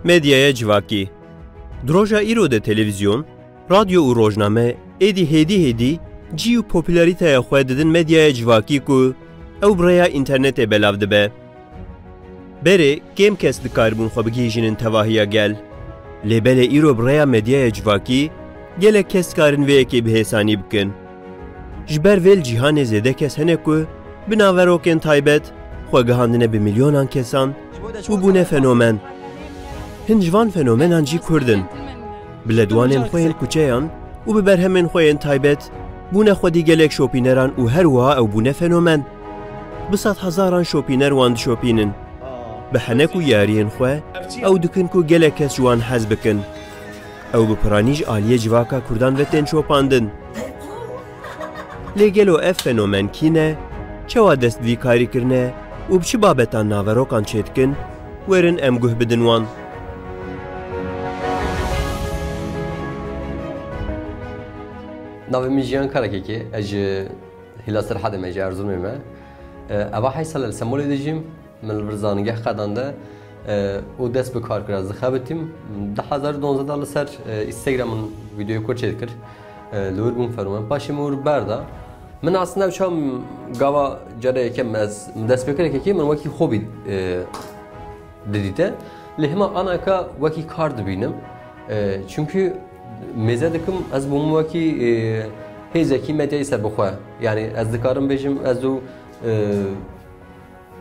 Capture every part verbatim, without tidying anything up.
Medyaya civakî. Di roja îro de televîzyon, radyo û rojname êdî hêdî hêdî cî û popûlarîteya xwe didin medyaya civakî ku ew bi rêya înternetê belav dibe. Berê kêm kes dikaribûn xwe bigihîjînin tevahiya gel. Lê belê îro bi rêya medyaya civakî gelek kes dikarin vê yekê bi hêsanî bikin. Ji ber vê li cîhanê zêde kes hene ku bi naverokên taybet xwe gihandine bi milyonan kesan û bûne fenomen. Hin ji van fenomenan jî Kurd in. Bi ledwanên xwe yên kuçeyan û bi berhemên xwe yên taybet bûne xwedî gelek şopîneran û her wiha ew bûne fenomen. Bi sedhezaran şopîner wan dişopînin. Bi henek û yariyên xwe ew dikin ku gelek kes ji wan hez bikin. Ew bi piranî ji aliyê civaka Kurdan ve tên şopandin. Lê gelo ev fenomen kî ne, çawa dest bi vî karî kirine û bi çi babetan naverokan çêdikin, werin em guh bidin wan. Navê min Jiyan Karakekê, ez ji Hîlastir Hedê me, ji Erzurumê me. E, eva heyt sal e li Semolê dijîm. Min li vir zanîngeh qedande, e, û dest bi kar kir. Ez dixebitîm. Du hezar û duwazdeh de li ser, e, Instagram min vîdeoyê ku çêdikir, e, li wir bûm fenomen. Paşê min wir berda. Min aslında ew çawa gava cara yekem ez, min dest pê kir yekekê, min wekî hobî, e, didîte. Lê hema anaka wekî kar dibînim. E, çünkü mêze dikim, ez bûm wekî, e, hêzekî medyayê serbixwe. Yani ez dikarim bêjim, ez û, e,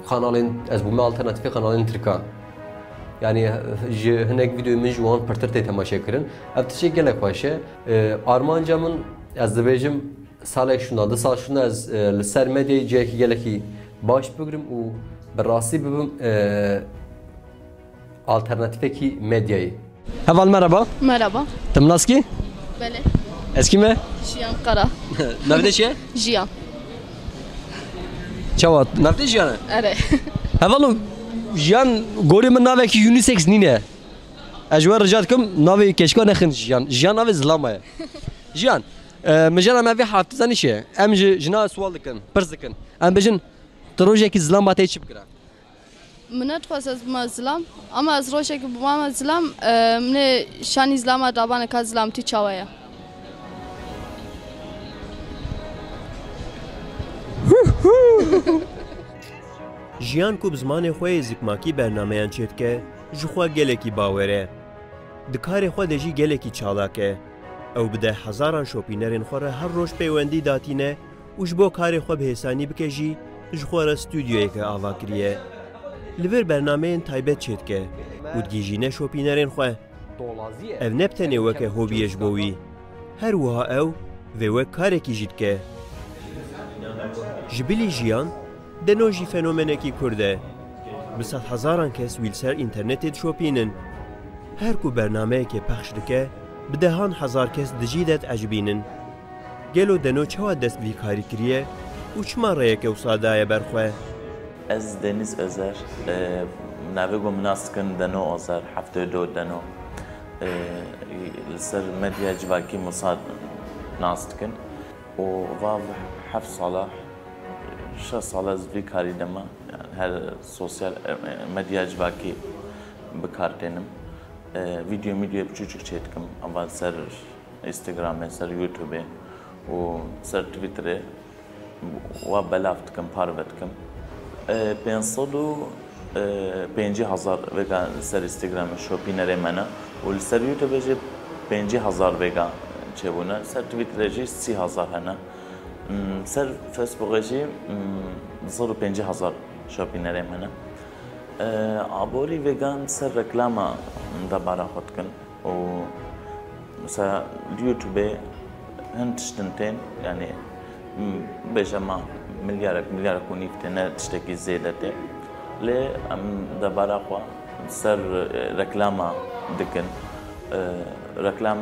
kanalên, ez bûme alternatîfê kanalên tirkan. Yani, ji hinek vîdeoyê min ji wan pirtir tê temaşe kirin. Ev tiştê gelek xweş e. E, armanca min, ez dibêjim, salek şûnda, du sal şûnda ez, e, li ser medyayê cihekî gelekî baş bigrim û bi rastî bibim, e, alternatîfekî medyayê. Heval, merhaba. Merhaba. Tim naskî? Belê. Ez kî me? Jiyan Kara. Navê te çi ye? Jiyan. Çawa? Navê te Jiyan e? Erê. Hevalû, Jiyan gorê min navekî unisex nîne. Ez ji we rica dikim, navê keçika nexin Jiyan. Jiyan navê zilama ye. Jiyan, e, mijara me vê hefte zanî çi ye? Em ji jina sual dikin, pirs dikin. Em bêjin, tu rojekî zilama te çi bikira? Min nedixwest ez bibime zilam, ama ez rojekî bibime zilam, e, min ê şanî zilama dabanê ka zilamtî çawa ye. Jiyan ku bi zimanê xwe yê zikmakî bernameyan çêdike, ji xwe gelekî bawer e. Di karê xwe de jî gelekî çalak e. Ew bi deh hezaran şopînerên xwe re her roj peywendî datîne û ji bo karê xwe bi hêsanî bike jî, ji xwe re stûdyoyeke ava kiriye. Li vir bernameyên taybet çêdike û digihîjîne şopînerên xwe. Ev ne bi tenê weke hobî ye ji bo wî. Her wiha ew vê wek karekî jî dike. Ji bilî Jiyan, Deno jî fenomenekî Kurd e. Bi sedhezaran kes wî li ser înternetê dişopînin. Her ku bernameyekê pexş dike, bi dehan hezar kes dijî de diecibînin. Gelo Deno çawa dest bi vî karî kiriye û çima rêyeke wisa daye ber xwe? Ez Deniz Özer, e, navê ku min nas dikin Deno Ozer, heftê du Deno. E, li ser medya civakî min nas dikin. Û va heft sala, şeş sala ez vî karî de me, yani her sosyal, e, e, medya civakî bi kar tênim. E, vîdeo, vîdeo biçûçik çêdikim, ava ser Instagramê, ser YouTubeê û ser Twitterê wa belav dikim, parve dikim. E, pênc sed û, e, pêncî hezar vêga ser Instagramê şopînerê me ne û li ser YouTubeê jî pêncî hezar vêga çêbûne. Ser Twitterê jî sî hezar hene. Hmm, ser Facebookê jî, hmm, du sed û pêncî hezar şopînerê me ne. E, aborî vêgan ser reklama debara xwe dikin. Û mesela li YouTubeê hin tiştin tên, yani, m-, bêje ma milyarek, milyarek û nîv tê, ne tiştekî zêde tê. Lê em debara xwe ser, e, reklama dikin. E, reklam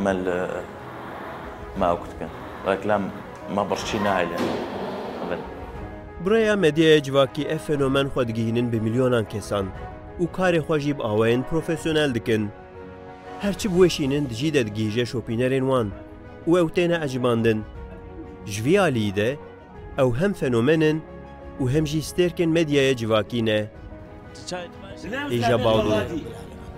me li, me ewk dikin. Reklam me birçî nahêle. Bi rêya medyaya civakî ev fenomen xwe digihînin bi milyonan kesan û karê xwe jî bi awayên profesyonel dikin. Her çi biweşînin dijî de digihîje şopînerên wan û ew têne ecibandin. Ji vî alîyî de ew hem fenomen in û hem jî stêrkên medyaya civakî ne. Hêja Bawdû.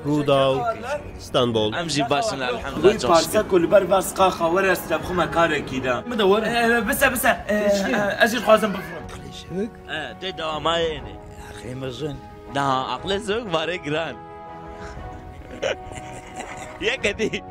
Rûdaw, Stenbol. Em jî baş in, elhamdulillah, Wî çok şükür. parse ku li ber vê siqa xwe were, ez te bixwime karekî de. Min de were. Ee, bise, bise. Ee, ee, ez jî dixwazim bifrim. Ee, tê dewama yênê. Axê mezin. Daha aqlê zok, varê giran. Yeke dî.